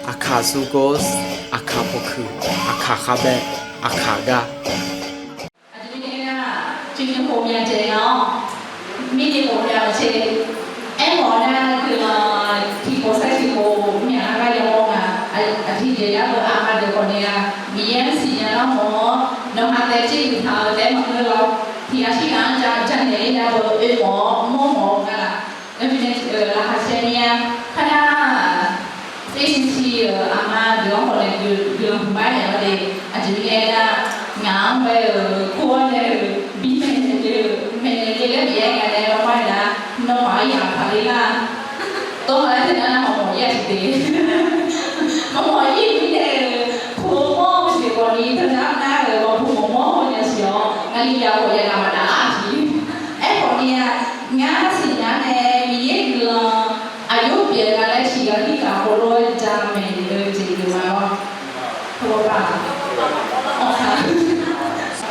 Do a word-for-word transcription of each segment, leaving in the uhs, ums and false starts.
Aqkaq sukor, aqkaq pawkuiq, aqkaq khavbae, aqkaq gar. Aqjeq mirnae aernar, coeni khof myav dzaeq nga-awr, mirni khof myav-eu te. Aermawf-eu nar, guiqlanq tiqkhof saer tiqkhof myaq nar gar yamawr nga. Aqjeq jeq nar-eu aqma deuq khawf ni-a, Miqyaer-anr siqnya lar mawf-awr, nawmaf taef jir guiqtaq-eu taef-aer maqngeur lawr. Tiqghaq shir ghaq-anr ja janaeq-ir nar-eu oe mawf-awr mawrmawf-eu nga laf. Lafkaq caer mir-a, kar nar, F C C-euq aqma deuq-anr khawf nae guiqlanq huiqma-aer naeq-awr de. Aqjeq mirnae aernar, ngaq-anr bae-euq kur-awr nae-euq bi maeqnaeq le-eu, maeqnaeq le laer Miqyaer ngaq nae lawrmar-aer nar, nawmaf-anr yaq paq ler lar. Tawrma laer teunar nar maqmawf-ir-a siq de. Maqmawf-ir mirnae-euq, pu mawr-eu jeq khawf ni teunar nar-euq maqpu mawf mawr-eu nya siq-awr, ngar li ya khawf ya navmaqdaq lar-a siq. Aerkhawf ni-a, ngar siqnya nae Miqyaer guiqlanq aqjox pyeuf-eu nga laer tiqghaq tirghaq khoerlof-aer jamaeq-eu jeq pyeuf ma lawr.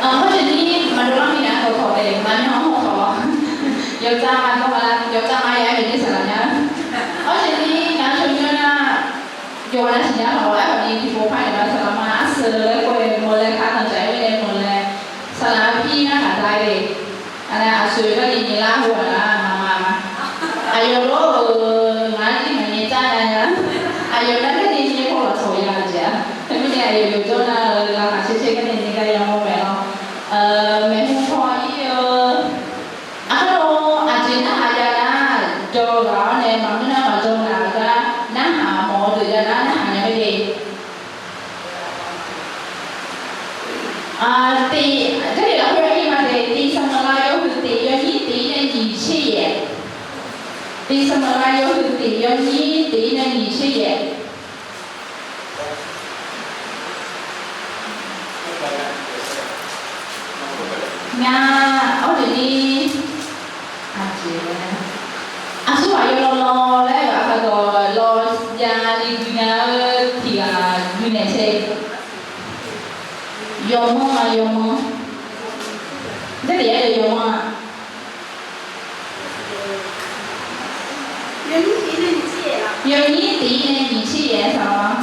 Hawjeq ni maqdov lar mirnae-a, tawqtawq taef maqmyan-anr hawtawq. Yawqdzaq ma dawr ma, yawqdzaq ma ya-aer maeqnaeq saqlaq nya. Hawjeq ni ngaq-anr shawr nymr nar, yawqghaq nav siqnya lawq-aer khawf ni tiqpov par-aer nar saqlaq ma arseuq laer khoer meuq laer kar tanqdzaq-aer mirnae meuq laer, saqlaq pir ngar ghaq da-aer le. Aqnae aqsoeq garni ni lar heu-aq nar ngaq ma. Aqyawf lor-euq ngaq-anr jir maqnyae dzar nya-a. Aqyawf nar garni ni paw lafsawq ya-eu jeq-a. Teumirnae aqyawf yawqjawr nar-eu laqkhaq caer caer garni ni gar yamawr mae lawr. Maeqhu paw-ir-eu, aqkar lo aqjeq narhaq ya nar, jawr ghaq-awr nae maqngeur nar maqjawr nar-eu gar narhaq mawf-eu deuq ya nar narhaq nya mae de. Tiq, Jarlif lafkhoer ir ma de, tiq Saqmaqlav yawhuiq tiq yawnyir tiq-ir nae nyiq tser yaef. Tiq Saqmaqlav yawhuiq tiq yawnyir tiq-ir nae nyiq tser yaef. Ngar, awr deuq ni, aqjeq, aqsur ghaq yawlaw law laer-euq aqkar dawq law ya li gui nya-eu tiq ghaq gui naeq te. Yawmanr-a yawmanr. Jarlif-aer yawmanr-a. Yawnyir tiq-ir nae nyiq tser yaef-aer saq-awr.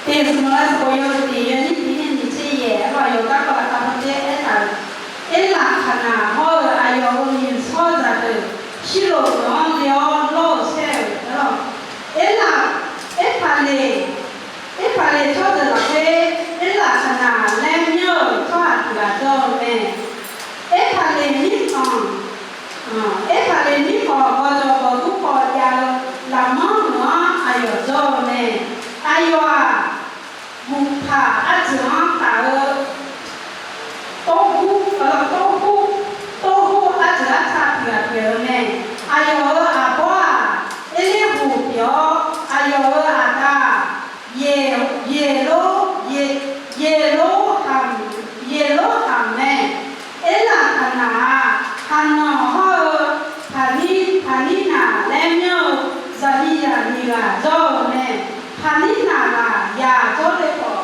Tiq Saqmaqlav sanqbof yawhuiq tiq yawnyir tiq-ir nae nyiq tser yaef-aer lawr, yawqgar kawv lafkhoer lafkhoer aertaq-euq, Erlaf Kaqnaq hawr-eu aqyawf-euq nymq-mr tsawrhaqzaq deuq Shirloq-anr le-awr lawr-euq saer-euq aerlawq. Erlaf, Erpaqleq, Erpaqleq tsawrjeuq lafkhoer Erlaf Kaqnaq laer myanr-euq tsawrhaq tiq ghaq jawr-eu mae. Erpaqleq mirkhanq, Erpaqleq mirkhanq gawqjawq gawqdur khawf jav-eu lafmanr meuq-anr aqyawf jawr-eu mae. Aqyawf-aq, Guqpaq arjeuq-anr taf-eu tawrhur, tawrhur, tawrhur arjeuq arta tiq ghaq pyeuf-eu mae. Aqyawf-euq aqbawr-aq, Erlerhuq pyeuf-awr, aqyawf-euq aqda-aq, Yeq, Yeqlor, Yeq, Yeqlorhaq, Yeqlorhaq mae. Erlaf Kaqnaq-aq, Haqnanq hawr-eu Paqnir, Paqnirnaq laer myanr-eu zaqmiqzaq nyiq ghaq jawr-eu mae. Paqnirnaq ghaq zaq jawr le khawf,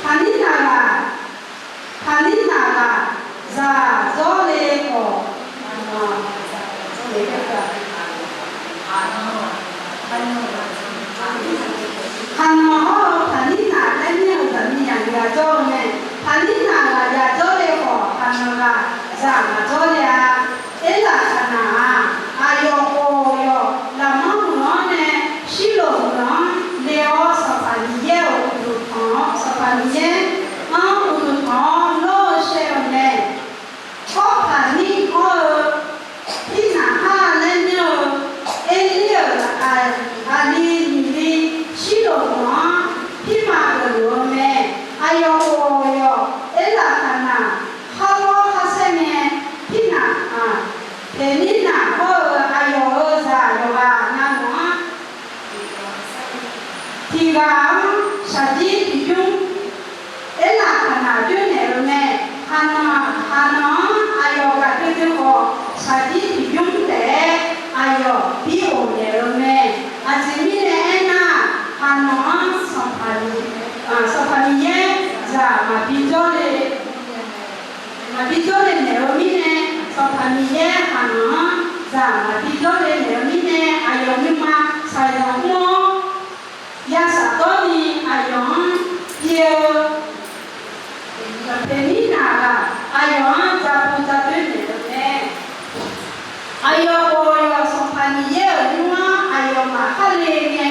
Paqnirnaq ghaq, Paqnirnaq ghaq zaq jawr le khawf, Haqnanq hawr-eu Paqnirnaq laer myanr-eu zaqmiqzaq nyiq ghaq jawr-eu mae. Paqnirnaq ghaq zaq jawr le khawf, Haqnanq ghaq zaq maqjawr le-a. Erlaf Kaqnaq-aq, aqyawf khof yawf lafmanr meuq-anr nae Shirloq meuq-anr le-awr, Sanqpaq Miqyaer-euq uqduq tanq-awr, Sanqpaq Miqyaer-anr uqduq tanq-awr lawr-eu shaer-eu mae. Hawr Paqnir hawr-eu Pirnaqhar laer myanr-eu Erlir-euq aqli nyiq li Shirloq meuq-anr pirma geufluf-eu mae. Aqyawf khof yawf Erlaf Kaqnaq, Harlawr Harsaer ngae, Pirnaq, Peqnirnaq hawr-eu aqyawf-euq zaq yawqghaq navluf-anr tiq ghaq-anr shaqjir tiqbymr Erlaf Kaqnaq bymr naeq-eu mae. Haqnanq, Haqnanq-anr aqyawf gaqdui dui khawf, shaqjir tiqbymr taef-aer aqyawf bi of naeq-eu mae. Aqjeq mirnae aernar, Haqnanq-anr Sanqpaq, Miqyaer zaq maqbi jawrle, maqbi jawrle naeq-eu mirnae, Sanqpaq Miqyaer khaqnanq-anr zaq maqbi jawrle naeq-eu mirnae, aqyawf nuima shaqzanq mr-awr, ya shafdawr ni aqyawf-anr bi-eu, Peqnirnaq ghaq aqyawf-anr dzaqpuq dzaqdoer naeq-eu mae. Aqyawf khawf yawf Sanqpaq Miqyaer-euq nymr-anr aqyawfmaf khar le ngae,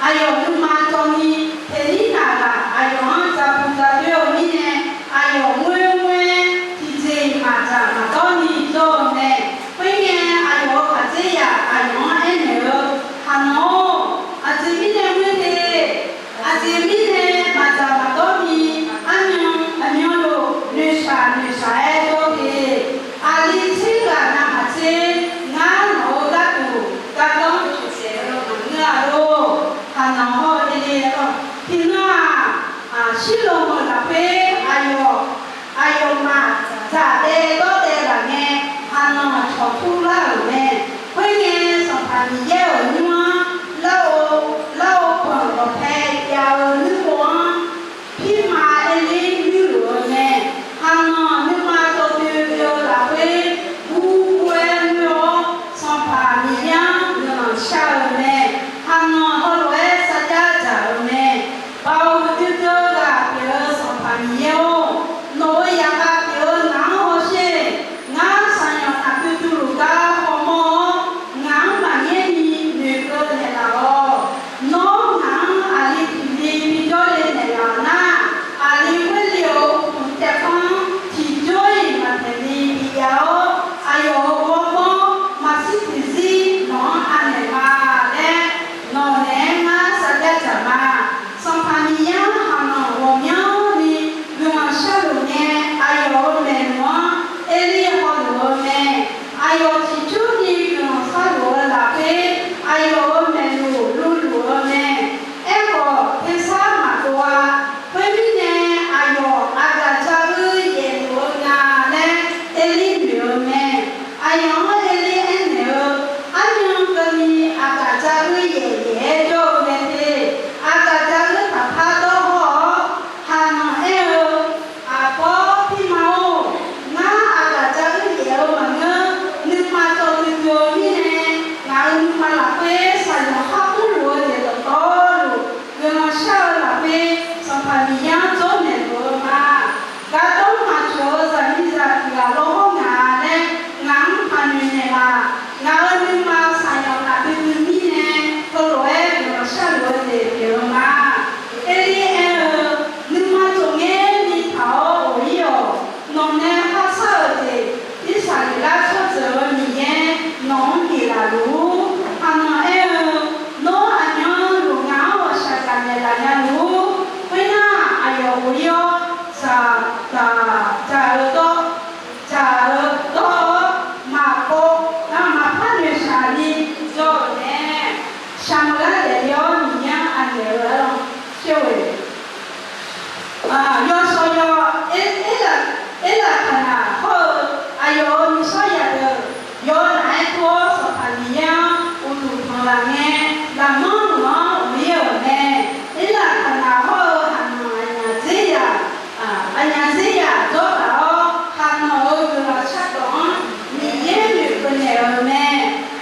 aqyawf nuima dawni Peqnirnaq ghaq aqyawf-anr dzaqpuq dzaqdoer-eu mirnae, aqyawf ngoerngoer tiqjeq-iq maqdzaq maqdawr ni jawr-eu mae. Khoerngae, aqyawf-euq khaqdzerzaq aqyawf-anr aernaeq-eu, Khaqnanq-or, aqjeq mirnae ngoer te? Aqjeq mirnae maqdzaq maqdawr ni armyan aqmyanluf noeqshaq noeqshaq-aer jawr te? Aqli tser ghaq navmaqtser ngar nawq-eu gharduq gardanr toeqsaef-eu maqngeur-a lor. Khaqnanq hawr-eu Erle-anr, Tiqnan-aq, Shirloq-euq lafkhoer aqyawf aqyawfmaf dzaq daev dawr daev laf ngae, khaqnanq cawq turlar-euq mae. Khoerngae, Sanqpaq Miqyaer-euq nymr-anr lar-eu, lar-eu banq dawqpae jav-eu nuirkhof-anr, pirma Erle nuirluf-eu mae. Khaqnanq nuima dawdoe dui-eu lafkhoer, gurgur-aer ngoer-awr, Sanqpaq Miqyaer-anr guiqlanq shar-eu mae. Khaqnanq heulof-aer sarjax dzaq-eu mae. Baoq duidui-eu ghaq pyeuf-eu Sanqpaq Miqyaer-or, nawq-euq zaqkhav pyeuf-eu ngaq-anr hawsher. Ngar saqyanq nafdui duiluf gar hawmawr-awr, ngaq-anr maqngaer ni noeqkeuv naeqlaf-awq. Nawr ngaq-anr aqli tiq li bijawr le naeqlaf nar, aqli khoerle-euq uqduq taev khanr-anr tiqjawr-iq maqtaeq ni bijav-awr, aqyawf-euq ghawrmawr maqshir tiqzir nawq-anr anaeq ma laer, nawq naeq-aer ngar sarjax dzaq ma. Sanqpaq Miqyaer-anr khaqnanq ghawqmyanrni guiqlanq sharluf ngae, aqyawf-euq maeqnan-anr Erle hawluf-eu mae. Aqyawf ciqcurni guiqlanq sharluf-eu lafkhoer, aqyawf-euq maeqluf luvluf-eu mae. Aerkhawf, tersar maqdov-a. Khoermirnae, aqyawf aqgaf dzaq-eu yaef luf-eu nga laer Erle noeq-eu mae. Aqyawf-anr Erle aernaeq-eu, Armyan keuvni aqgaf dzaq-eu yaef yaef-aer jawr-eu mae te. Aqgaf dzaq-eu taqpar dawr hawr-awr, khaqnanq aer-eu, Aqbawr pirma-or, ngar aqgaf dzaq-eu yaef-eu maqngeur. Nuima cawv duidui-eu mirnae, ngaq-euq nuima lafkhoer saqyanq khar kurluf-eu jeq dawqtawvluf, guiqlanq shar-eu lafkhoer Sanqpaq Miqyaer-anr dzawrnaeq luf-eu ma. Gardanr maqtsoeq-eu zaqmiqzaq tiq ghaq lawr hawr ngaq laer ngaq-anr paq noeq naeqlaf. Ngaq-euq nuima saqyanq nafdui dui mirnae, heulof-aer guiqlanq sharluf-eu jeq pyeuf-eu ma. Erle aer-eu, Nuima tsof ngaer ni taq-awr ghof-ir-awq. Nawq nae kharshar-euq jeq, Irsaqleqlav tsawrjeuq-eu Miqyaer nawq-anr biflaf luf-ur. Khaqnanq aer-eu, Nawr aqmyanluf ngaq-anr ghawqshaq gaqnaeq laf nya luf-ur. Khoernar, aqyawf ghof-ir-awr, dzaq, dzaq, dzaq-eu dawr, dzaq-eu dawr-awr, maqpov, maqpar noeqshaq ni jawr-euq mae. Shaqmeuq lar daefle-awr Miqyaer-anr anaeq-eu arlawr, sher-eq. Yawshawq yawq, Erlaqkaqnaq hawr-eu aqyawf-euq miqshawr yadeuq yawqnaq-aer kur-awr, Sanqpaq Miqyaer-anr uqduq tanq laf ngae, laqmanr meuq-anr uq-ir-euq mae. Erlaqkaqnaq hawr-eu Haqnanq aqnyaf dzer yaq, aqnyaf dzer yaq dzawr taq-awr, Haqnanq-euq guiqlanq shardawq-anr Miqyaer noeqkeuv naeq-euq mae.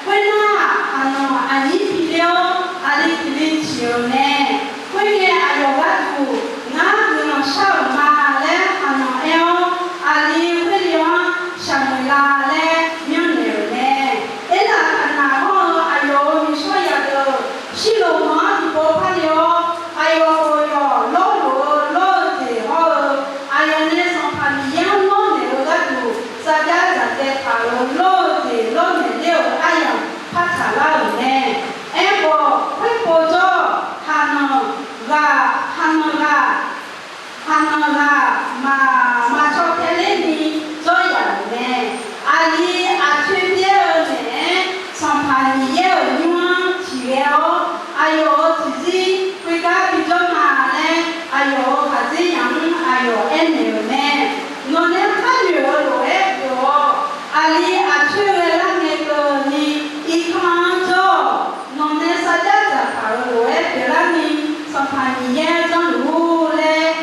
Khoernar, Haqnanq aqnyir bi ler-awr, aqli tiq li ciq-euq mae. Khoerngae, aqyawf gharduq ngar guiqlanq shar-euq ma laer Haqnanq aer-awr, aqli khoerle-anr Shaqmeuqlav laer myanrnaeq-euq mae. Erlaqkaqnaq hawr-eu aqyawf-euq miqshawr yadeuq, Shirloq-anr tiqpov parle-awr, aqyawf khofyawq lawrluf-eu lawr-eu jeq hawr-eu, aqyawf nae Sanqpaq Miqyaer-anr lawrnaeq-eu gharduq, sarjax dzaqtsaev taq-euq lawr-eu jeq lawrnaeq ler-euq aryamq partsaq lar-euq mae. Aerkhawf, khoerpov jawr-awq. Haqnanq ghaq, haqnanq ghaq, haqnanq ghaq maq, maq caw tae ler ni jawr yaf-euq mae. Aqli aqcoer byaer-eu naeq-aer, Sanqpaq Miqyaer-euq nymr-anr tiqghae-awr, aqyawf-euq tiqzir khoergar bijawr ma laer, aqyawf-euq khaqdzerzaq-anr aqyawf aernaeq-euq mae. Nawq nae kharnoeq-eu lof-aer pyeuf-awq. Aqli aqcoer ghae lar ngae keuvni irkanr-anr jawr-awq. Nawq nae sarjax dzaqtaq-euq lof-aer pyeuflarni, Sanqpaq Miqyaer janrluf-ur laer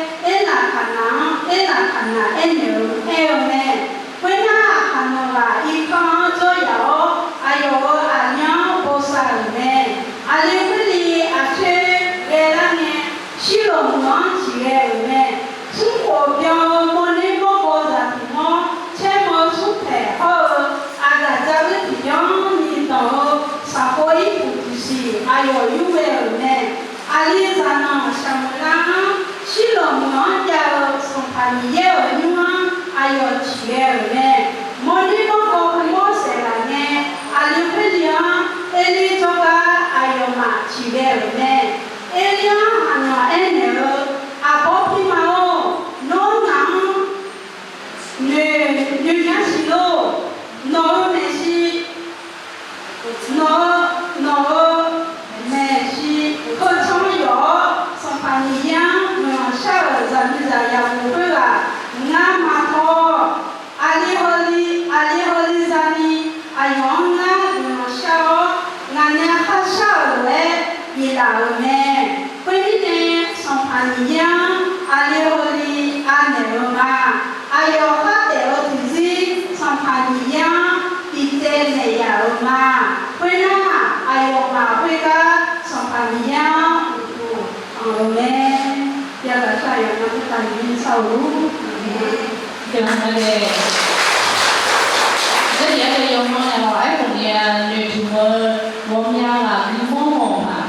Miqyaer-euq nymr-anr aqyawf ciqghae-euq mae. Mawrner mawrkawv khoermawr saeqlaf ngae, aqli khoerli-anr Erlir jawrgar aqyawfmaf ciqghae-euq mae. Erlir-anr haqnanq aernaeq-eu, Aqbawr pirma-or, nawr ngaq-anr noeq noeqnya siq lor. Nawq-euq maeqshi, nawq-eu, nawq-euq maeqshi keucanr yawf-awr, Sanqpaq Miqyaer-anr guiqlanq shar-euq zaqmiqzaq yaqmur khoerghaq ngar maqtawr. Aqli hawli, aqli hawli zani aqyawf-anr ngar guiqlanq shar-awr, ngaq nae kharshar-euq lof-aer biflaf-euq mae. Khoermirnae, Sanqpaq Miqyaer-anr aqli hawli anaeq-eu ma. Aqyawf khartaef-eu tiqzir Sanqpaq Miqyaer-anr biftaev naeq yaf-euq ma. Khoernar, aqyawfmaf khoergar Sanqpaq Miqyaer-anr uqduq anq-eu mae. Yagaq shar-eu yawqnan khoertav Miqyaer shar-eu lor. Jarlif-anr deuq yawmanr naeq-awq. Aerkhawf ni-a, noeqtmq-eu ghawqmya ghaq guimawr mawf-eu paq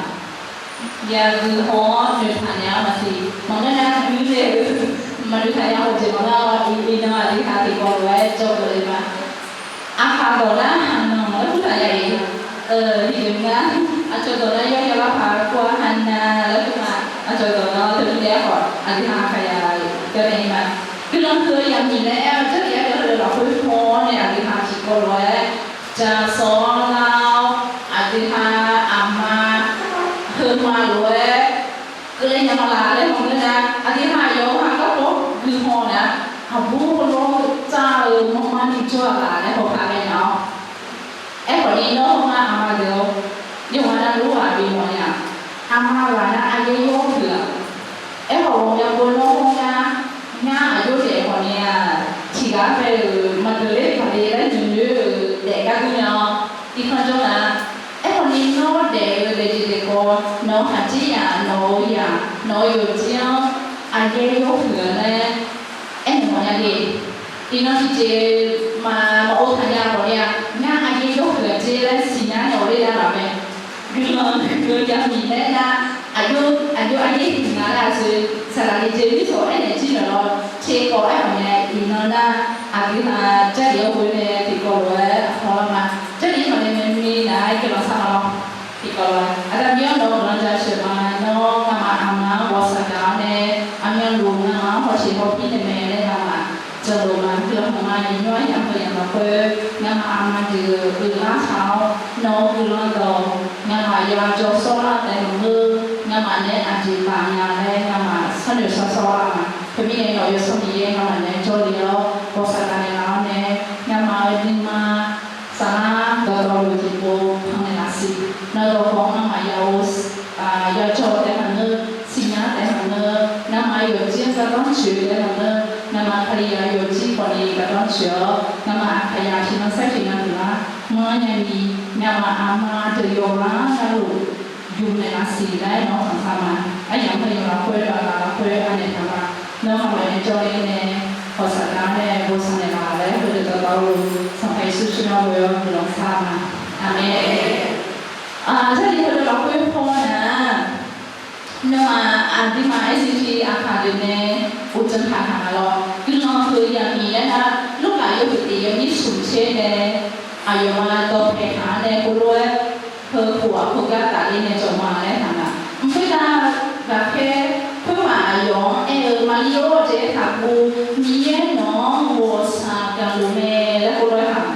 yagui haw-awr noeqtaq nya-eu maqsiq. Maqngeur nar, guiqle-eu maqnoeqtaq nya khawf jeq maqngeur-awr, iqnan aqdui ha tiqkawv lof-aer jawrgeuf le ma. Aqkaq dawq nar haqnanq laer kur taq ya-iq, iqdeuq ngar aqcawq dawq nar yawr ya lar paq kur-a haqnanq laer kur ma. Aqcawq dawq nar teumirnae aerkhawf aqdui ha aqkaq ya jawrnaeq-ir ma. Guiqlanq huiq-eu yaqmiq laer aer-eu Jarlif-anr deuq lafkhoer haw-awr nae aqdui ha tiqkawv lof-aer jaqsawq-awr lar-awr, aqdui ha aqma heuma lof-aer keuvle nya ma laf laer maqngeur nar, aqdui ha aqyawf-euq ha garkawv guihaw nar, aqbur hawlawr-eu tsar-eu manrma ni jawr-a laf laer hawkar ghae nya-awr. Aerkhawf ni nawr hawr ngar aqma deuq-awr, yawqghaq navluf-aq bimawf nya-aq, aqma ghaq nar aqyaer yawr huiq-aq. Aerkhawf ghawqmya pov nawr hawr ngar, ngar aqjox daef khawf ni-aq, tiqghaq bae-euq maqdeuq ler paq le laer noeqnoeq-euq daef gar dur nya-awr, irkanr jawr nar, aerkhawf ni nawr daef-eu daefjeq daefkawv, nawq-euq khaqdzerzaq, nawq-euq yaq, nawq-euq yawqjeq-anr aqyaer yawr huiq-a laer aernaeq mawf nya le. Iqnan tiqjeq maq maqghov taq nya khawf ni-a, ngar aqyaer yawr huiq-aq dzer laer siqnya nae awq ler lar laf mae. Guiqlanq huiq-eu yaqmiq laer nar, aqjox aqjox aqyaer huiq nga laer aqsur saqlaq ni jeq mirtsawq aernaeq jir naeq lawr, teqkawv aerkhawf nae iqnan nar, aqdui ha Jarlif-anr ghoe nae tiqkawv lof-aer aqkawq lar ma. Jarlif-anr maqnae nae ni nar-aer guiqlanq shar ma lawr. Tiqkawv lof-aer Aqda Miqyaer-anr nawq-eu guiqlanq jaceuq ma. Nawr ngamaf aqma-anr ghawqshaq gaq-awr nae, aqmyanluf ngamaf-anr hawsheq hawpir naeq mae laer ngamaf janlof ma. Guiqlanq hmq ma. Nyiq nymr-anr yamq heu yamq lafkhoer ngamaf aqma deuq-euq lar taq-awr, nawq-euq guiqlanq dawq ngamaf ya jawr sawr lar taef maqngeur, ngamaf naeq-aer aqjeq taf nya laer ngamaf sharnoeq shar sawr lar ma. Teumirnae nawq-euq Yawsanr Miqyaer ngamaf naeq-aer jawrle-awr ghawqshaq gaq naeqlaf-awr nae, ngamaf-euq nuima saflar dawqtawvluf tiqpov pannaeq laf siq. Nawq-eu dawqkawq-anr ngamaf ya-eu yajawr-eu taef maqngeur, siqnya taef maqngeur, ngamaf-euq yawqjir-anr gardanr tsoeq-eu taef maqngeur, ngamaf Kalizaq-euq yawqjir khawf ni gardanr tsoeq-awr, ngamaf Aqkaqzaq tiqnan sar tiqnan guiqlanq-anr manr nyani, ngamaf aqma deuq yawqghaq-anr navluf yufnaeq laf siq laer nawq-anr khanqsaer ma. Aryamq heu yawqghaq khoer laf laf lafkhoer anaeq taq ma. Nawr maqmaeq nae jawrle nae ghawqshaq gaq-awr nae bosav naeq laf laer heudeuq dawqtawvluf Sanqpaq Yeqsur tsawrmyanr ghoe-awr guiqlanq shar ma. Aqmeq. Jarlif heudeuq lafkhoer paw nar, nawmaf aqduimaf S C T Aqkaq deuq nae uqdzan taq taq nga lawr. Guiqlanq huiq yaqmiq laer nar, Lurkaf yawhuiq tiq yawnyir smq tser nae aqyawfmaf dawqpae taq-anr nae heulof-aer heu khof-aq khoergar tafler nae jawq ma laer taq nga. Mq khoertav ghaqkhaer khoerghaq aqyawf-anr aer-eu, Maqlir-or, jaev taq guv, Miqyaer nawq-anr ghawqshaq gaqluf mae laer heulof-aer taq nga.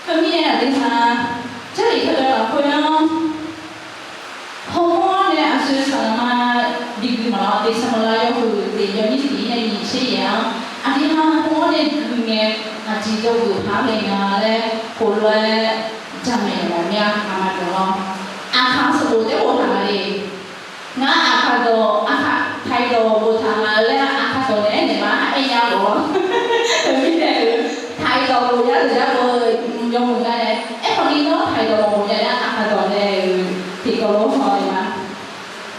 Teumirnae aqduimaf Jarlif heudeuq lafkhoer-anr hawmawr nae aqsur saqlaqma bigui maqlawr, Deqsaqmaqlav yawhuiq tiq yawnyir tiq nae nyiq tser yaeq-anr aqduimaf hawmawr nae gui ngae, aqjeq jawrgeuf paq-aer ghae nga laer khof lof-aer jamaeq mawf mir-a. Aqma dawq lawr, Aqkaq sanqbof taef boftaq nga le. Ngar Aqkaq dawq, Aqkaq taqi dawq boftaq nga laer Aqkaq dawq naeq-aer naeq ma, aer nya lawr. Teumirnae-euq taqi dawq bof ya deuq jar-eu yawmuiq nga nae, aerkhawf ni nawr taqi dawq maqbof nya nar Aqkaq dawq nae-euq tiqkawv lof-aer haw-eu ma.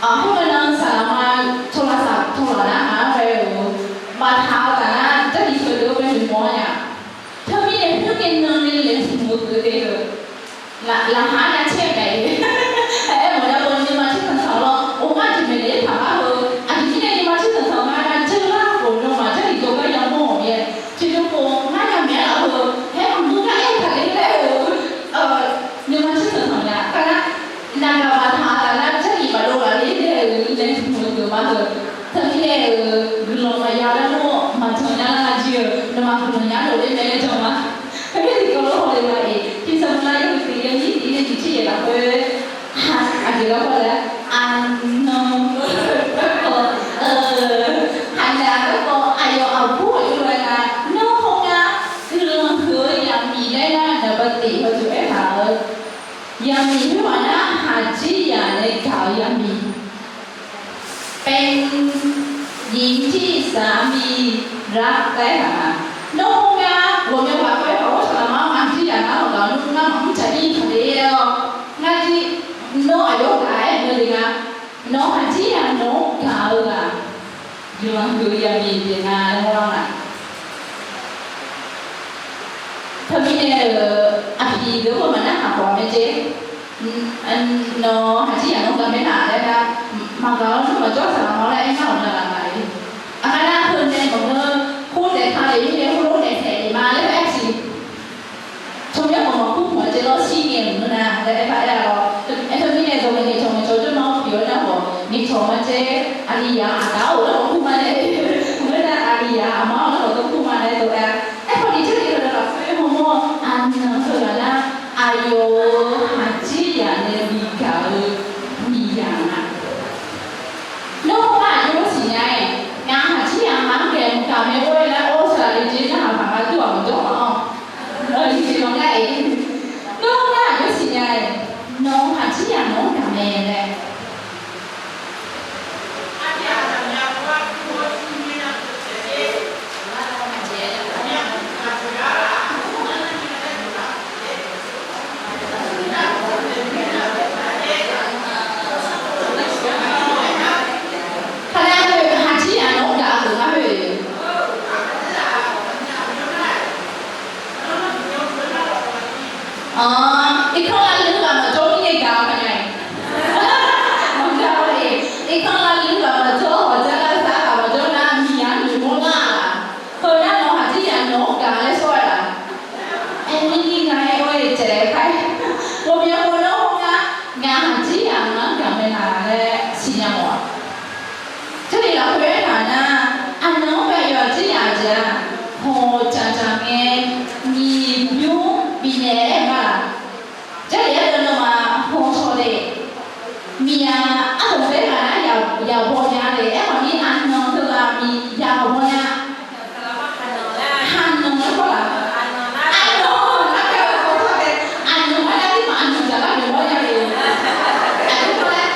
Aq, khoernar saqlaqma tawlavsaq tawlaq nar maqaer ghae-euq, baftaq-eu taf nar Jarlif heudeuq-anr bae noeqmawf-awr nya. Teumirnae khoernae nan ni laeqhmq-eu peuq te-eu laqkhaq-anr ya caer-eu taef-a. Aer mawf nya-eu nuima tser tanqtanq lawr, ghawqmar jeq maeqnaeq-aer taqmar heu, aqjeq mirnae nuima tser tanqtanq ngar nar dzeur lar khof nawmaf Jarlif dawq Nawmaf guiqlanq nya luf ler mae laer jan ma. Heugar tiqkawv lor haw le ma-iq, tiqsaq maqlar yawhuiq tiq yawnyir tiq yawnyir tiq tser yaeq lafkhoer, aqjeq garkawv laer, aqnan garkawv, haqnav garkawv, aqyawf aqbur aqyawf lof-aer nga, nawr hawr ngar guiqlanq huiq-eu yaqmiq laer nar, naqba tiq heujeq aertaq-eu, yaqmiq khoerghaq nar, haqjir yaq nae gaq-eu yaqmiq เป็นหญิงที่สามีรัก laer aertaq-a. Nawr hawr ngar ghawqmya ghaq khoer haq-awr saqlaq ma-anr haqjir yaq nar-awq gaq-eu nmr ngar maqmr tsaq-ir taq le-awr, ngar jir nawr aqyawf gaq-aer meuq le nga. Nawq haqjir yaq nawq-anr gaq-eu ghaq, guiqlanq huiq-eu yaqmiq pyeuf nga laer hawr-a. Teumirnae-euq aqpiq deuq khoer maqnar haq khawf mae jer. Nawq haqjir yaq nawq-anr gaq mae nar laer nar, maqgaq-awr nawr maqjawr saqlaq ma laer aernar-awq nar laf laf-ir. Aqgar nar heu nae maqngeur, khoer daef ka lef mirnae khoerlof nae taef-iq ma laer aer siq. Tsawrmyanr maqmawf kur mawf-eu jeq lawr shir ngae mq-eu nar laer aer par aer-a lawr. Aer teumirnae dawq ngaeqcawq ngaeqcawq jawr ma-awr pyeuf-awr nar khawf, ngaeqcawq ma jer, aqlizaq aqda-awr ghawqmawr kur ma laer, mq-eu nar aqlizaq aqma-awr ghawqmawr kur ma laer dawq aer-a. Aerkhawf ni Jarlif-euq lafkhoer hawmawr-eu aqnan heughaq nar, aqyawf-euq haqjir yaq nae bigaq-eu miqyaq nga. Nawr hawr-aq, aqjox-aer siqnya-iq, ngaq haqjir yaq ngaq-anr gaq-eu mqgaq mae-or laer-awr saqlaq le jeq nar haq paq nga dur-aq maqjawr ma-awr. Aqjeq jeq nawq ngar-iq, nawr hawr-aq, aqjox-aer siqnya-iq, nawq haqjir yaq nawq-anr gaq mae laer. Kali-a, haqjir yaq nawq-anr gaq-eu deuq ngar khoer. Irkanr lavluiv-eu ghaq maqjawr mirnae gaq-awq paq nya-iq. Maqgaq-a-iq, irkanr lavluiv-eu ghaq maqjawr, hawq dzar lavsav ghaq maqjawr nar, miqyaq noeqmawr lar-aq. Heu nar nawq haqjir yaq nawq-anr gaq laer sawr-aer laf. Aer, mirni nga-aer or-e caev kar-aer. Ghawqmya pov nawr hawr ngar, ngaq haqjir yaq ngaq-anr gaq mae laf laer siqnya mawf-aq. Jarlif lafkhoer aertaq nar, aqnan-anr bae yawqjir yaq jeq-aq, hawq dzaqdzaq ngae, nyiq bymr bifnaeq-aer nga laf. Jarlif aer-eu nawmaf hawq shawq le. Miqyaq ardanqbae ghaq nar yaq baw nya le. Aerkhawf ni aqnan teughaq miqyaq baw nya. Haqnanq laer khawf laf. Aqnan, aqnan, aqnan-anr nar tirmaf aqnan dzaqlar noeqmawr nya le. Aqjox-aer,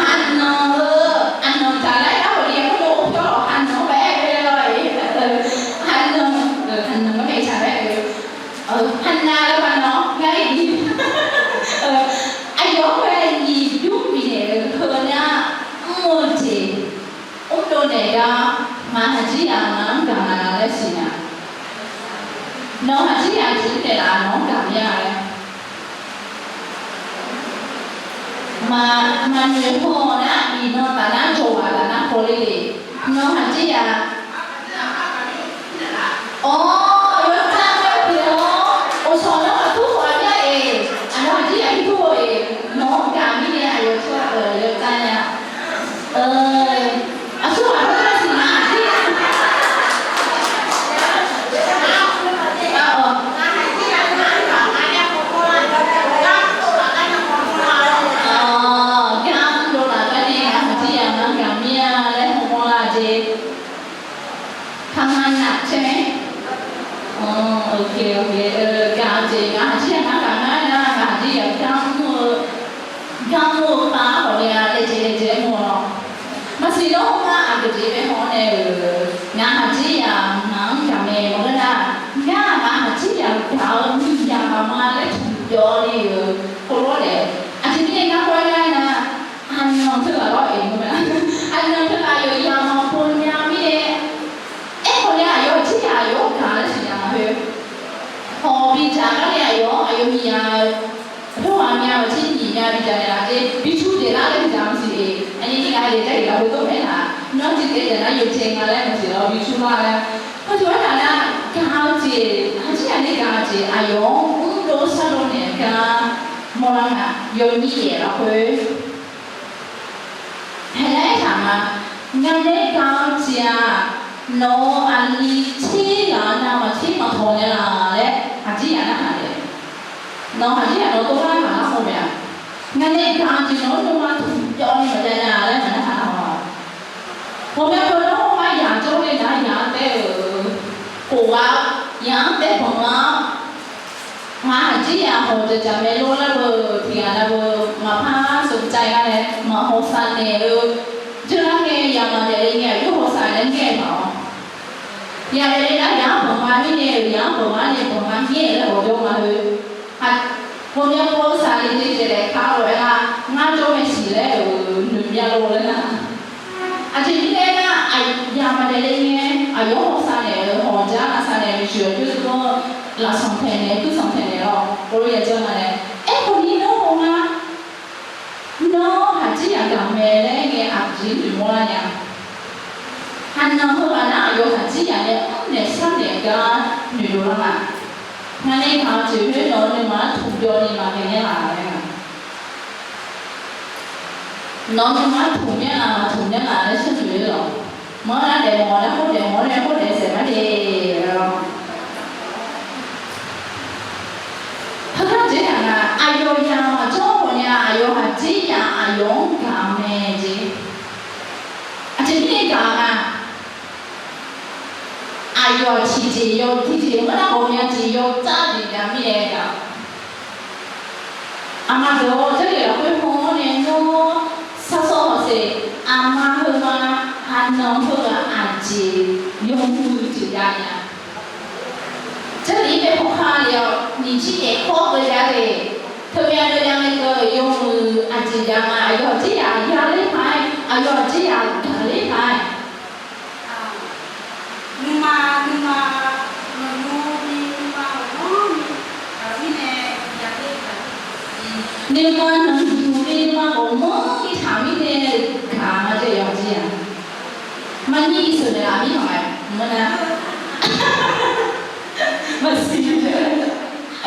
haqnanq-eu, aqnan dzaqlar-aer arhawq ni-a mawrdo or pyawr lawq haqnanq-anr bae-aer ghae lawr-iq. Haqnanq, haqnanq-anr bae tsaq laer-eu, haqnanq laer ma nan ngar-iq. Aqyawf-anr bae nyiq bymr bifnaeq-eu heu nar, mr-eu jeq mrdov naeq gar, ngaq haqjir yaq ngaq-anr gaq nga laer siqnya. Nawq haqjir yaq jeq mr naeq laf nawq-anr gaq mir-a laer. Maq, maqnoeq haw nar, iqnan taf nar jawrghaq taf nar hawler le. Nawq haqjir yaq Awr, yawdzanr-aer pyeuf-awr, oqshawq nawr maqtur khawf-a mir-a-eq. Aqnawr haqjir yaq-anr tur-eu-eq, nawq-anr gaq mirnae aqyawf tsawrhaq-euq yawdzanr nya. Aqsurghaq khoertav siqnya haqjir yaq. Gar mrdov laf gar nae ngaq haqjir yaq-anr gaq mir-a laer hawmawr lar jeq. ทำงานหนักใช่ไหม? Gaq-eu jeq, gaq-eu jeq ngaq haqjir yaq ngar gaq ngar nar, ngaq haqjir yaq gar mr-eu, gar mr-eu par khawf ni-a, laejae laejae mr-awq. Maqsiq nawr ngar aqgeu jeq bae haw-awr nae-euq, ngaq haqjir yaq ngaq-anr gaq mae mawr nar, ngar ngaq haqjir yaq gaq-eu miqyaq maqma laer tmq jawv ni-euq hawlawr lae. Aqjeq mirnae ngar hawr-aer nar nar, aqnan teughaq lawr-eq mr mae. Aqnan teughaq yawqyaq maqpov nya mirnae, aerkhawf ni aqyawf haqjir yaq aqyawf-anr gaq laer siqnya-a khoer, hawq bidzaq gar nae aqyawf-anr aqyawf miqyaq-eu, aqpyawr ghaq myav-eu jir nyiq myav bidzaq naeqlaf jeq, bi cur daeqlar laer bidzaq maqsiq-eq. Aqnyir tirghaq-iq Jarlif lafkhoer dov-aer taq, nawr tiqdaev daeq nar yawqjae nga laer maqsiq lawr bi cur lar laer. Hawr tiq-aer taq nar, gaq-eu jeq haqjir yaq nae gaq-eu jeq aqyawf-anr mrdov shardov naeq-eu gar mawrlar nga. Yawnyir yaef lafkhoer haeq laer aertaq nga, ngaq nae gaq-eu jeq-aq, Nawq-euq aqli tser ghaq navmaqtser maqtawq naeqlaf laer haqjir yaq narhaq naeq. Nawq haqjir yaq nawq tov lar ghaq nar haw mae-aq, ngaq nae gaq jeq nawq-anr nuima tmq jawv ni maqjav nya laer maqnar haq nar haw-aq. Ghawqmya pov nar haw ma yaq jawr le nar yaq-anr taef-euq khof ghaq, yaq-anr taef banq lar Ngaq haqjir yaq hawq jaqjaq mae lor lar beu tiq ghaq nar beu maqpar smq cav-ir gar nae maqhaw saq naeq-eu, jawrlar ngae yaq maqdaef le ngae aqjox haw saq naeq-aer ngae maq-awr. Yaq daef le nar yaq-anr banq ma mirnae-euq yaq-anr banq ma nae banq ma ngaer-euq laer hawq jawr ma heu. Ghawqmya pov-eu saqle jeq jeq laer kar-awr aer lar, ngar jawr mae siq laer-euq noeqbya lor laer nar. Aqjeq mirnae aernar, yaq maqdaef le ngae aqyawf haw saq naeq-euq hawq jar nar saq naeq-euq maeqshi-awr jawr-eu lafsanq taeq naeq guirsanq taeq naeq-awr heulof ya janr ma nae, aerkhawf ni nawr haw ngar, nawr haqjir yaq gaq mae laer ngae aqjeq noeqmawr lar nya. Haqnanq heughaq nar aqyawf haqjir yaq nae mrnaeq sharnaeq gar noeqdov lar ma. Ngaq nae gaq-eu jeq khoer nawq-eu nuima-anr tmq jawv ni maqghae naeq laf laer nga. Nawq-eu nuima-anr tmq myanr laf maqtmq myanr laf laer sharnoeq-ir lawq. Mawr nar daefmawf nar khoer daefmawf nae khoer daef saef mar de-a lawr. Heugar jeq-aq nga, aqyawf yaq maqjawr khawf nya aqyawf haqjir yaq aqyawf-anr gaq mae jeq. Aqjeq mirnae gaq nga. Aqyawf tiqjeq yaw tiqjeq mawrnar ghawqmya jeq yaw tar jeq jav mirnae gaq. Aqma deuq-awr, Jarlif lafkhoer haw-awr nae nawr sarsawr hawsheq, aqma heuma, haqnanq heughaq aqjeq yawmuiq jeq jav nya. Jarlif-ir bae hawkar le-awr nyiq jir daef kawr keuv jav le. Teumyav deuv jav ngae keuv yawmuiq aqjeq jav ma, aqyawf jir yaq ya ler paq-aer, aqyawf jir yaq gaq ler paq-aer. Nuima, nuima, nanqyuni nuima ghawqmanrni gaq mirnae, nuima nanqyuni nuima ghawqmanrni taq mirnae gaq ma jeq yawqjir-aq. Marnyir sheuqnaeq laf mir maqnga, maqsiq.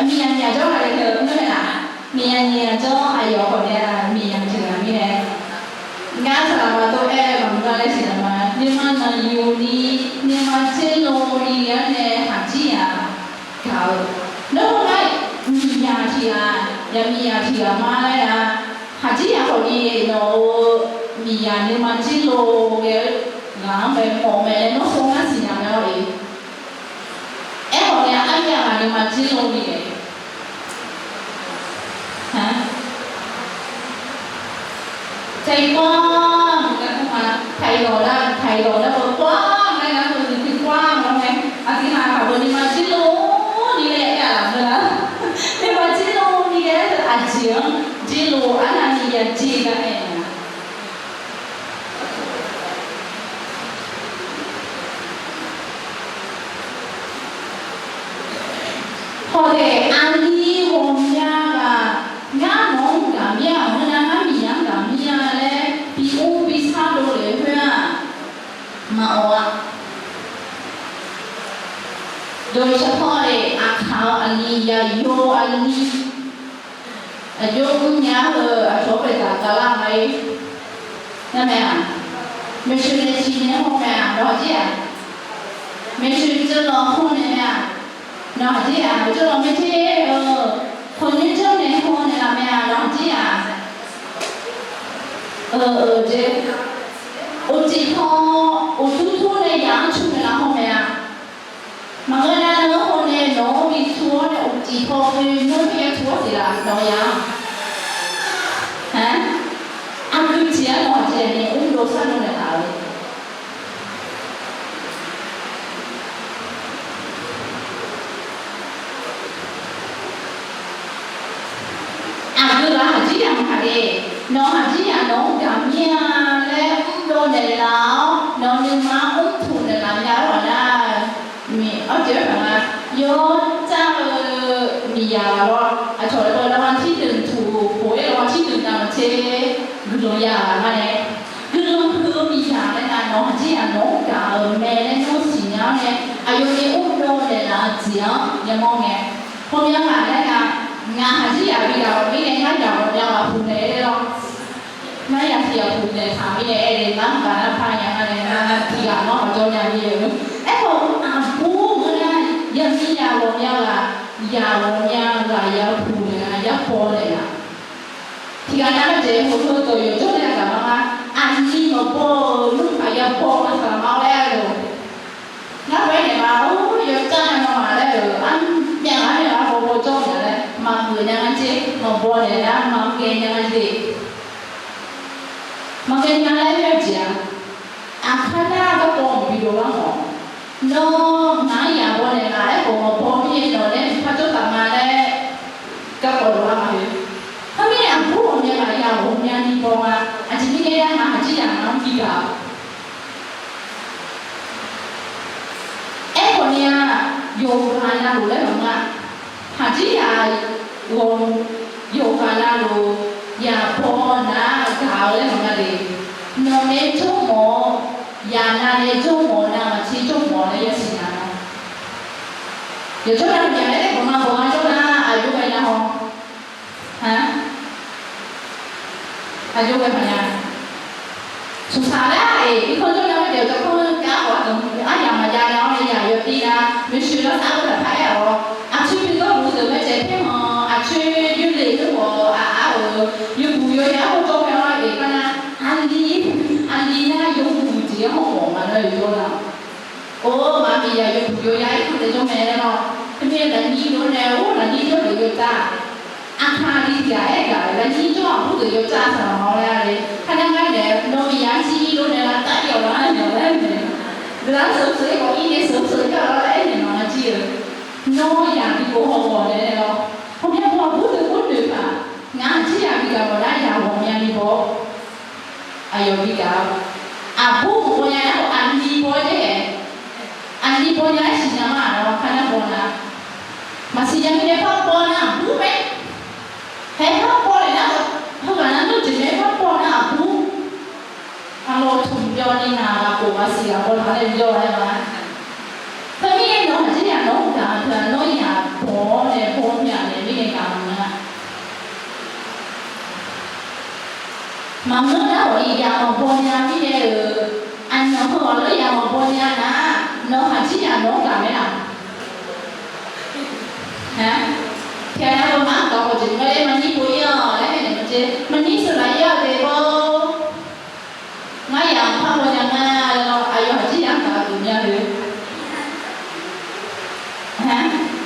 Miqyaer miqyaer jawr-a laer teu-eu mr-aer laf, miqyaer miqyaer jawr aqyawf khawf nae-aq miqyaer tiq ghaq mirnae. Ngar saqlaq maqdov-aer maqmr gar laer siqnya ma, nuima nanqyuni nuima tserlov ni-aer nae haqjir yaq gaq-eu. Nawr khoernar miqyaer tiq ghaq, yaq miqyaer tiq ghaq ma laer-a, haqjir yaq khawf ni nawq-eu miqyaer nuima tserlov ghae-eu ghaq-anr bae mawf mae laer nawr sawr ngar siqnya mae lor-eq. Aerkhawf nae aryav ghaq nuima tserlov ni ghae ไทยกว้าง ไทยกว้าง แล้วไง aqtiqhaq kaq beu nuima tserlov ni ghae-a laf meuq-a. Nuima tserlov ni ghae-a teu aqjeq-anr tserlov arnavni ya jer gar aer-a. Hawdaef aqli ghawqmya ghaq ngar nawq-anr gaq mir-a, maqngeur nar ngar miqyaer-anr gaq mir-a laer bi ur bi shar dovlef khoer-aq, maqawq-a. โดยเฉพาะ le aqkaq-eu aqli, yaqyo aqli, aqjox mrnya heu aqcawq-anr baetaq gavlar mae. Nar mae-aq, maeqshi nae ciqnaeq haw mae-aq, nawq haqjir-aq, maeqshi jawrlawq haw naeq mae-aq, nawq haqjir-aq, jawrlawq maeqshi-eu, khawqnyoer jawrnaeq haw naeqlaf mae-aq, nawq haqjir-aq, eu, eu, jeq, uqcif paw, uqtur tur nae yaq-anr cu naeqlaf haw mae-aq. Maqngeur nar, nawr haw nae nawq-anr bi tur-awr nae uqcif paw khoer nawr bi ya tur-awr siq laf nawq-eu yaq-anr. Aq, aqgeu jeq-anr nawq haqjir-aq nae mrdov sharnmr naeqlaf-eu Aqgeu ghaq haqjir yaq maqkaq de, nawq haqjir yaq nawq-anr gaq mir-a laer mrdov naeqlaf-awr nawq nuima mrtuq naeqlaf nya-eu ghaq nar, miq, arjeq-aer paq nga, yawdzar-eu miqyaq lawr, aqcawq lawr, lawrma tirdeuq tuq khof-aer lawrma tirdeuq navmaqtser guiqlanq ya-aq nga nae, guiqlanq huiq-eu miqyaq laer nga, nawq haqjir yaq nawq-anr gaq-euq mae laer nawr siqnya-awr nae, aqyawf nae mrdov naeqlaf-eu jeq-anr yamawr ngae, hawmyanr ngaq laer nga, ngaq haqjir yaq bi gaq-awq mirnae ngar yaq ghawqmya ghaq puq naeq-aer lawr. Ngar yaq tiq ghaq puq naeq taq mirnae aer le, ngar gaq nar par nya nga nae ngar tiq ghaq nawr jawr nya ni-eu. Aerkhawf aqbur-anr nar, yaqmir yaq ghawqmya ghaq, yaq ghawqmya ghaq yapuq naeq-a, yabaw naeq-a. Tiqghaq nar-aq jeq heulof-aer dawq yawqjawr nae aqgaf ma nga. Aqli maqbaw-euq nymrpaq yabaw ma saqlaq ma-awr laer-eu. Ngar bae naeq ma-or, yawcar nya ma laer-euq, armyav ghaq nae-aq baw baw jawr naeq laer maqgeuf nya nga jeq, maqbaw naeq nar maqghae nya nga jeq. Maqghae nya laer aer-eu jeq-aq, aqkar nar garkawv maqbi dov lar mawf. Nawr ngaq-anr yaq baw naeq nga aerkhawf maqbaw mirnae nawq nae tiqpar jawr taf ma laer garkawv dov lar ma-eu. Khoermirnae aqbur ghawqmya ghaq yaq ghawqmyani baw nga. Aqjeq mirnae aernar, haqjir yaq ngaq-anr bi gaq-awq. Aerkhawf ni-aq, yawqghaq navluf laer maqngeur-a. Haqjir yaq ghawq, yawqghaq navluf yaq baw nar gaq-eu laer maqngeur de. Nawq nae jawr mawf-awr, yaq nav nae jawr mawf-eu nar maqtser jawr mawf laer yasiq nya-a. Yawqjawr nav yaq laer nae bawq ma bawq ma jawr nar aqjox ghae nya haw. Aqjox ghae maqnya. Smqsaq laer-aq, irkanr jawr nar-eu jeq jawrkanr gar khawf-a deuq aryamq maqjav nya-awr nae yaq yawtiv nar, maeqshi lar sar-eu taqpar aer-awq. Aqcoer bi dawrbuq deuq mae caev paer-anr, aqcoer yawleq-eu khawf aqar-euq yawbuq yawya-anr hawjawr mae-awr, eq kar nar, aqli, aqli nar yawbuq jeq-anr hawmawf ma nar yawjawr nar. Or, maqbif yaq yawbuq yawya-ir kar daef jawr mae laer lawr. Teumirnae lafnyir yawr nae, or, lafnyir jawr deuq yawcar. Aqkaq li tiq ghaq aer gaq-euq lafnyir jawr aqbur deuq yawcar saqlaq ma-awr laer-a le. Kar nar ngar naeq-aer nawr miqyaer jir-ir lor nae lavtav-ir-awq lar naeq-awq laer naeq. Guiqlanq-anr sheuq-eu sheuq-ir khawf ir nae sheuq-eu sheuq-ir-awq lar laer aer naeq maq nga jir-eu. Nawr yaq bi pov haw ghawq nae nae lawr. Hawmya baw aqbur deuq khoer noeq taq. Ngar aqjir yaq bi gaq mawf nar yaq ghawqmyani baw-awr. Aqyawf bi gaq-awr, aqbur ghawqmyani nar-aq aqli baw-aer jaer-aer, aqli baw nya-aer siqnya ma-aq lawr kar nar baw nar. Maqsiq nya mirnae par baw nar aqbur mae. Hae par baw naeq nar, heughaq nar nmr jeq mae par baw nar aqbur. Aqlawq tmq jawr ni ngaq ghaq khof ghaq siq ghaq baw nar laer jawr-aer ma. Teumirnae nawq haqjir yaq nawq-anr gaq-eu teu-aq nawr yaq baw-awr nae baw myaq naeq mirnae gaq maqngeur-a. Maqngeur nar-aq iq yaq maqbaw nya mirnae-euq, aqnyaf heu-aq lor yaq maqbaw nya nar, nawq haqjir yaq nawq-anr gaq mae-aq. Tiqghaq nav-eu ma-anr gaq-awq jeq maqle maqnyir pov-ir-awq laer aer naeq ma jeq maqnyir sheuqlaf-ir-awq de bawr. Ngar yaq maqpar baw nya nga laer lawr, aqyawf haqjir yaq-anr gaq-eu geuf nya-eu.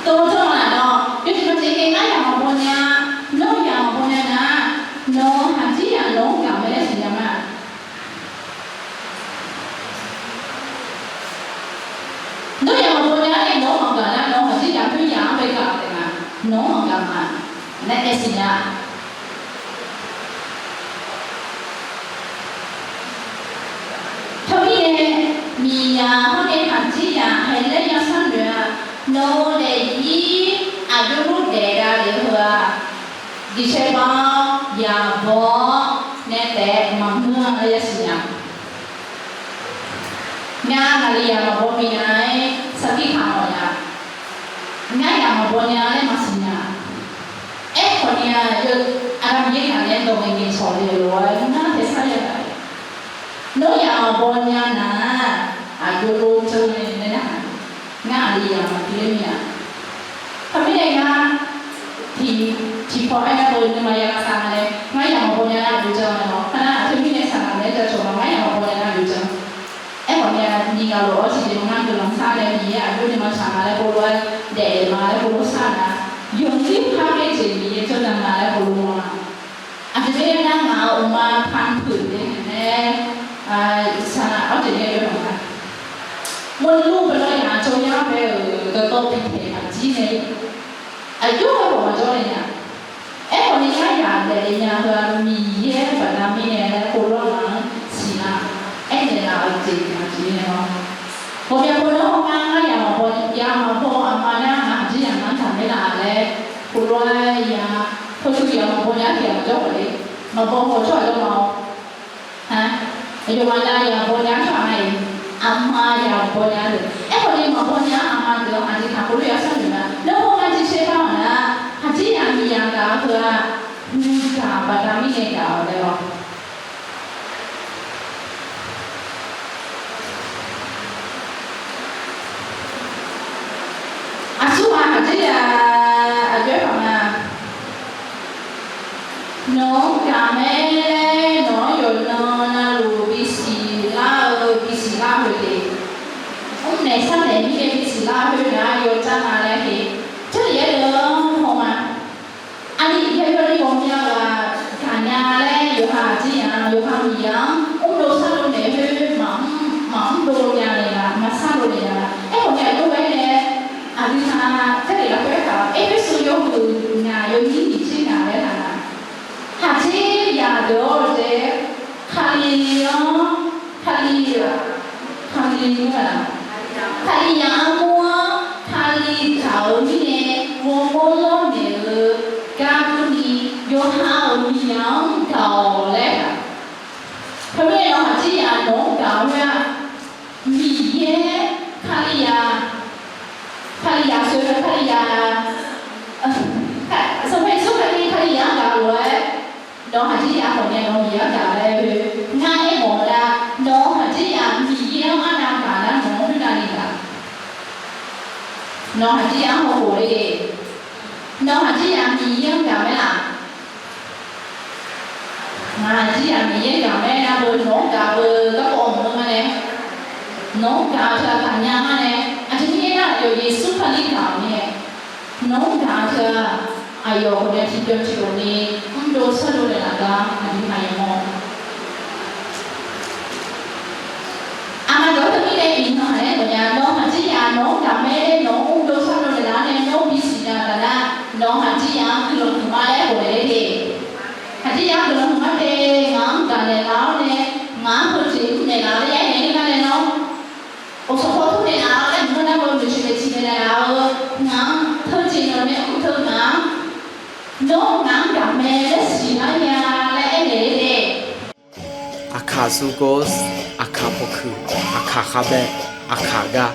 Tov jawr ma-aq nawr yawjeq maqjeq ngae ngar yaq maqbaw nya, nawr yaq maqbaw nya nar, nawq haqjir yaq nawq-anr gaq mae laer siqnya ma. Nawr yaq maqbaw nya-aer nae nawq-anr maqgaq nar, nawq haqjir yaq khoer yaq-anr bae gaq taef nga, nawq-anr maqgaq ma laer aer siqnya. Teumirnae miqyaq hawr nae haqjir yaq haeq laer ya sharnoeq-a. Nawq-eu daefzir aqjox lor daef dav lef-eu heu-aq, diqsaer bar-awr yaq baw-awr nae taef maqngeur-a laer yasiq nya. Ngar ngaqli yaq maqbaw minav-aer sarkir kamq-awq nya. Ngar yaq maqbaw nya laer maqsiq nya. Aerkhawf ni-a, aqda Miqyaer ngaq nae dawq ngaeqngaeq cawq le-euq lof-aer ngar taesar ya gaq-a. Nawr yaq maqbaw nya nar, aqjox lor janr nae laer nar, ngar aqli yaq maqpir ler mir-a. Teumirnae ngar tiq, tiqpaw aernar-eu nuima ya lavsav nga nae, ngar yaq maqbaw nya nar aqjox janr-a lawr. Kar nar aqteu mirnae saqlaq naeq-aer jacawq ma, ngar yaq maqbaw nya nar aqjox janr. Aerkhawf ni-a, nyiq ghaq lof-awr tiqjeq maqnga guiqlanq sar nae Miqyaer aqjox nuima tsaq nga laer heulof-aer daefle ma laer heulof sar nar, yawqzir par ghae jeq Miqyaer jawrnya nga laer heulof-a. Aqjeq mirnae nar ngaq-euq uqma tanqpuiq naeq-aer, saqlaq arjeq nae yawmawf nga. Mawrluf baqda yaq jawr yar bae-euq dawqtawvluf pitaeq aqjir nae aqjox-aer khawf maqjawr le nya. Aerkhawf ni ngar yaq daefle nya heu-aq Miqyaer baqda mirnae laer heulof-aer ngaq-anr siqnar, aernaeq laf-eu jeq aqjeq mirnae lawr. Ghawqmya pov nar hawr ngar, ngar yaq maqbaw, yaq maqbaw aqma nar ngaq haqjir yaq ngar taqmaer laf laer heulof-aer ya, heulof yaq maqbaw nya tiq ghaq maqjawr khawf le, maqbaw khawf tsawrhaq jawr ma-awr. Aqyawfmaf nar yaq baw nya-anr tsawrhaq nga-iq, aqma yaq baw nya-eu. Aerkhawf ni maqbaw nya-anr aqma deuq-anr aqjeq taq heulof ya sharnoeq ma. Nar hawr ngar jirsaer bar-awq nar, haqjir yaq miqyaq gaq-eu heu-aq, nuigaq baqda mirnae gaq-awq laer lawr. Aqdir ya, aqjox-aer paq nga. Nawq-anr gaq mae laer nawq-anr yawqnan navluf bisiq lar-eu bisiq lar-eu heudeuq, mrnaeq sharnaeq mirnae bisiq lar-eu khoer nar yawdzanr nga laer he. Jarlif-aer deuq-anr haw ma. Aqli yawqnan ni ghawqmya ghaq gaqnya laer yawqha aqdir ya, yawqha Miqyaer-anr mrdov sharlov naeq khoer maqmr, maqmrdov nya naeq nga, maqsharlov naeq nya. Aerkhawf ni aqjox-aer nae, aqdui taq Jarlif lafkhoer taq Erpersu yawhuiq ngaq yawnyir nyiq tser ngaq laer taq nga. Haqdir ya deuq-awr jeq, Kali-anr, Kali, Kali-anr, Kalizaq armur-anr Kali gaq-eu mirnae ghawrmawr lawrnaeq-eu gar durni, yawqha-euq Miqyaer-anr gaq-awq laer. Teumirnae nawq haqdir ya nawq-anr gaq-eu khoer-aq, Miqyaer, Kalizaq, Kalizaq soeqnae Kalizaq, Sanqpaq Yeqsur Kali, Kalizaq-anr gaq-eu lof-aer, nawq haqdir ya khawf nae nawq Miqyaer-anr gaq laer-eu, ngar aermawf-eu nar, nawq haqdir ya Miqyaer-anr arnav gaq nar nawq-anr khoernav ni gaq. Nawq haqdir ya-anr hawkhof le. Nawq haqdir ya Miqyaer-anr gaq mae laf. Ngaq haqdir ya Miqyaer gaq mae nar beu nawq-anr gaq beu garkawv mr nga nae, nawq-anr gaq-eu teu-aq gaqnya nga nae, aqjeq mirnae nar aqyawf Yeqsur Kali gaq-euq mirnae, nawq-anr gaq-eu teu-aq aqyawf khawf nae tiqbyan tiqlof ni mrdov sharlov naeqlaf gar aqduimaf yamawr Aqma dawq-anr teumirnae iqnan haq-aer mawfnya, nawq haqdir ya nawq-anr gaq mae laer nawq-anr mrdov sharlov naeqlaf-awr nae nawr bisiq nya-eu taf nar, nawq haqdir ya-anr guiqlanq huiqma laer ghofdaef ler de. Haqdir ya-anr guiqlanq huiqma de, ngaq-anr gaq naeqlaf-awr nae, ngaq-anr heujeq mr naeqlaf-awr nae, yaer naeq-aer gar nae nawr, awqsanqpaw tur naeqlaf-awr nae, mq-anr nar beu noeqsiq maeqtiq naeq naeqlaf-eu, ngaq-anr teujeq nawq nae mr teu ngaq-anr, nawr ngaq-anr gaq mae laer siqlar nya laer aernaeq ler de. Aqkaq zurgor, aqkaq pawkuiq, aqkaq khavbae, aqkaq gar.